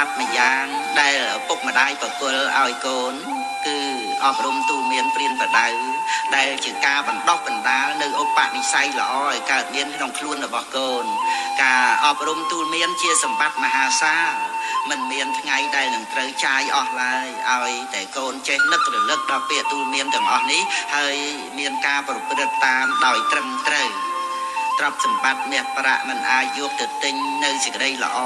ត្តិម្យ៉ាងដែលឪពុកម្ដាយប្រគល់ឲ្យកូន គឺអប់រំទូន្មានព្រានប្រដៅដែលជាការបណ្ដោះបណ្ដាលនៅឧបនិស្ស័យល្អឲ្យកើតមានក្នុងខ្លួនរបស់កូន ការអប់រំទូន្មានជាសម្បត្តិមហាសាលមិនមានថ្ងៃដែលនឹងត្រូវចាយអស់ឡើយឲ្យតែកូនចេះនឹករលឹកដល់ពាក្យទូន្មានទាំងអស់នេះហើយមានការប្រព្រឹត្តតាមដោយត្រឹមត្រូវទ្រព្យសម្បត្តិមាសប្រាក់មិនអាចយកទៅទិញនៅសេចក្តីល្អ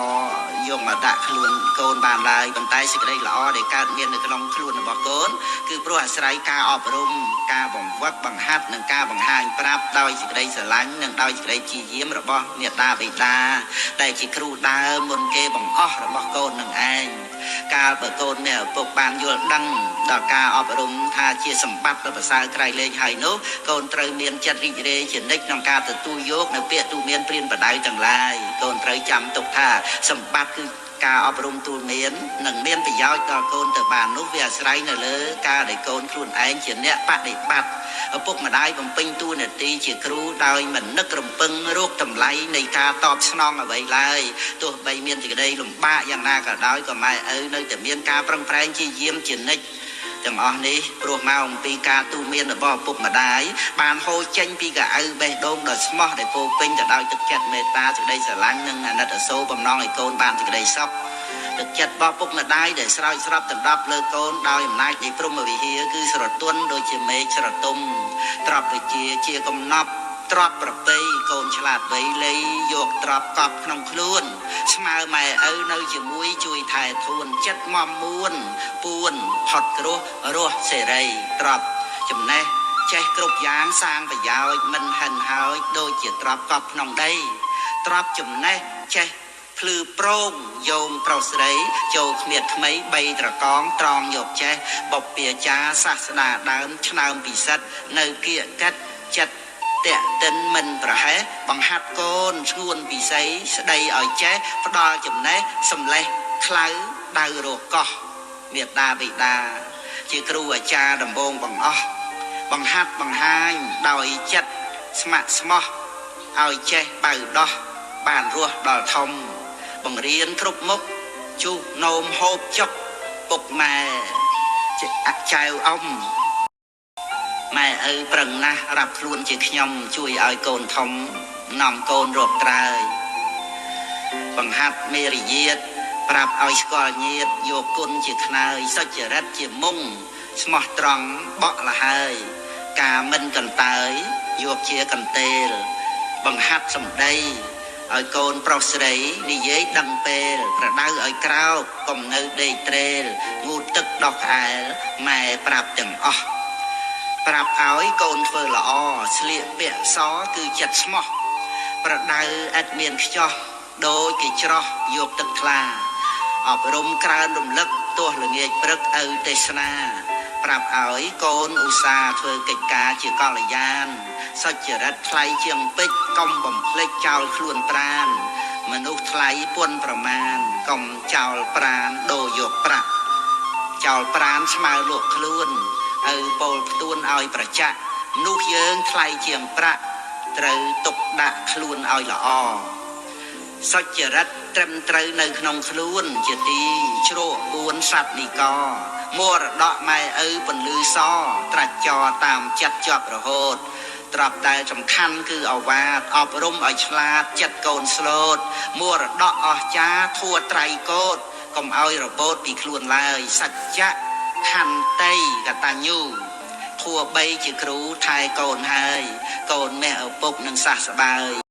យកមកដាក់ខ្លួនកូនបានឡើយប៉ុន្តែសេចក្តីល្អដែលកើតមាននៅក្នុងខ្លួនរបស់កូនគឺព្រោះអាស្រ័យការអប់រំការបង្វឹកបង្ហាត់និងការបង្ហាញប្រាប់ដោយសេចក្តីស្រឡាញ់និងដោយសេចក្តីព្យាយាមរបស់មេដាបិតាដែលជាគ្រូដើមមុនគេបង្អស់របស់កូននឹងឯងកាលបើកូនមានឪពុកបានយល់ដឹងដល់ការអប់រំថាជាសម្បត្តិដ៏ប្រសើរក្រៃលែងហើយនោះកូនត្រូវមានចិត្តរីករាយជានិច្ចក្នុងការទទួលយកនៅពាក្យទូមានព្រានបដៅទាំងឡាយកូនត្រូវចាំទុកថាសម្បត្តិគឺការអប់រំទូលមាននិងមានប្រយោជន៍ដល់កូនទៅបាននោះវាអាស្រ័យនៅលើការដែលកូនខ្លួនឯងជាអ្នកបដិបត្តិឪពុកម្ដាយបំពេញតួនាទីជាគ្រូដោយមិននឹករំពឹងរកតម្លៃនៃការតបស្នងអ្វីឡើយទោះបីមានសេចក្តីលំបាកយ៉ាងណាក៏ដោយក៏ម៉ែឪនៅតែមានការប្រឹងប្រែងជាយាមជានិច្ចទាំងអស់នេះព្រោះមកអំពីការទូមានរបស់ឪពុកម្ដាយបានហូរចេញពីកៅអៅបេះដូងដ៏ស្មោះដែលពោពេញទៅដោយទឹកចិត្តមេត្តាសេចក្តីស្រឡាញ់និងអាណិតអាសូរបំណងឲ្យកូនបានសេចក្តីសុខទឹកចិត្តរបស់ពុកម្ដាយដែលស្រោចស្រពដណ្ដប់លើកូនដោយអំណាចនៃព្រហ្មវិហារគឺស្រទន់ដូចជាមេឃស្រទុំទ្របវិជាជាកំណប់ទ្របប្រពៃកូនឆ្លាតវៃលៃយកទ្របកប់ក្នុងខ្លួនស្មើម៉ែឪនៅជាមួយជួយថែធួនចិត្តមមួនពួនផុតគ្រោះរស់សេរីទ្របចំណេះចេះគ្រប់យ៉ាងសាងប្រយោជន៍មិនហិនហើយដូចជាទ្របកប់ក្នុងដីទ្របចំណេះចេះភ្លឺប្រងយោងប្រុសស្រីចូលគ្មៀតថ្មីបីត្រកងត្រង់យកចេះបព្វាចាសាស្តាដើមឆ្នើមពិសិដ្ឋនៅគៀកកិតចិត្តតេតិនមិនប្រហែសបង្ហាត់កូនឈួនពិសីស្ដីឲ្យចេះផ្ដល់ចំណេះសំលេះខ្លៅដៅរកោះមេដាបិតាជាគ្រូអាចារ្យដំបងបង្អស់បង្ហាត់បង្ហាញដោយចិត្តស្ម័គ្រស្មោះឲ្យចេះបៅដោះបានរស់ដល់ធំបង្រៀនគ្រប់មុខជុះនោមហូបចុកពុកម៉ែជាអចៅអ៊ំម៉ែឪប្រឹងណាស់រាប់ខ្លួនជាខ្ញុំជួយឲ្យកូនធំនាំកូនរកត្រើយបង្ហាត់មេរយាទប្រាប់ឲ្យស្គាល់ញាតយកគុណជាខ្នើយសុចរិតជាមុងស្មោះត្រង់បក់លហើយការមិនកន្តើយយកជាកន្ទេលបង្ហាត់សម្ដីឲ្យកូនប្រុសស្រីនិយាយដឹងពេលប្រដៅឲ្យក្រោកកុំនៅដេកត្រេលងូតទឹកដោះក្អែលម៉ែប្រាប់ទាំងអស់ប្រាប់ឲ្យកូនធ្វើល្អស្លៀកពាក់សគឺចិត្តស្មោះប្រដៅឥតមានខ្ចោះដូចគេច្រោះយកទឹកថ្លាអប់រំក្រើនរំលឹកទោះល្ងាចព្រឹកឪទេសនាប្រាប់ឲ្យកូនឧស្សាហ៍ធ្វើកិច្ចការជាកល្យានសុចរិតថ្លៃជាងពេជ្រកុំបំភ្លេចចោលខ្លួនប្រានមនុស្សថ្លៃពុនប្រមាណកុំចោលប្រានដូរយកប្រាក់ចោលប្រានស្មើលក់ខ្លួនឪពោលផ្ទួនឲ្យប្រចាក់មនុស្សយើងថ្លៃជាងប្រាក់ត្រូវទុកដាក់ខ្លួនឲ្យល្អសុចរិតត្រឹមត្រូវនៅក្នុងខ្លួនជាទីជ្រកពួនសត្វនិកមរតកម៉ែឪពន្លឺសត្រាច់ចរតាមចិត្តជាប់រហូតទ្របដែលសំខាន់គឺអវាទអប់រំឲ្យឆ្លាតចិត្តកូនស្លូតមរតកអស្ចារ្យធัวត្រៃកោតកុំឲ្យរបូតពីខ្លួនឡើយសច្ចៈខន្តីកតញ្ញូធัวបីជាគ្រូថែកូនហើយកូនម៉ែឪពុកនឹងសះស្បើយ